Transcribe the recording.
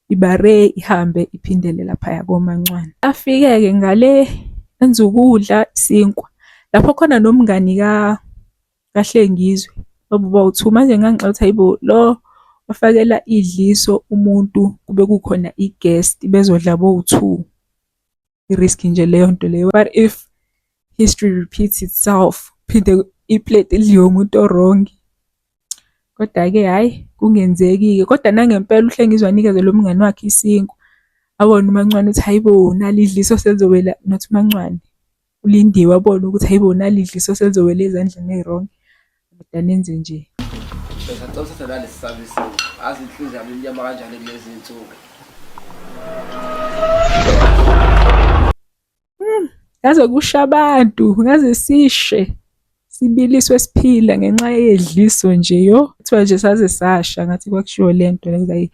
Ibare ihambe iphindele laphaya koMancwane. Afike-ke ngale enze ukudla isinkwa. Lapho khona nomngani kaHlengizwe babu bawu-two. Manje ngangixoxa ukuthi hhayi bo lo wafakela idliso umuntu kube kukhona i-guest bezodla bowu-two. I-risk nje leyo nto leyo. But if history repeats itself, phinde iplate lidliwe umuntu o-wrong. Kodwa-ke hhayi kungenzeki-ke. Kodwa nangempela uHlengizwe wanikeza lo mngani wakhe isinkwa. Abone uMancwane ukuthi hhayi bo nali idliso selizowela, not uMancwane, uLindiwe abone ukuthi hhayi bo nali idliso selizowela ezandleni ey'-wrong. Kodwa nenze nje. Besacela uthatha nalesi sami isinkwa. Azi inhliziyo yami imnyama kanjani kulezi zinsuku. Ngaze kusha abantu, ngaze sishe. Sibiliswe siphila ngenxa yedliso nje yo. Kuthiwa nje saze sasha ngathi kwakushiwo le nto le.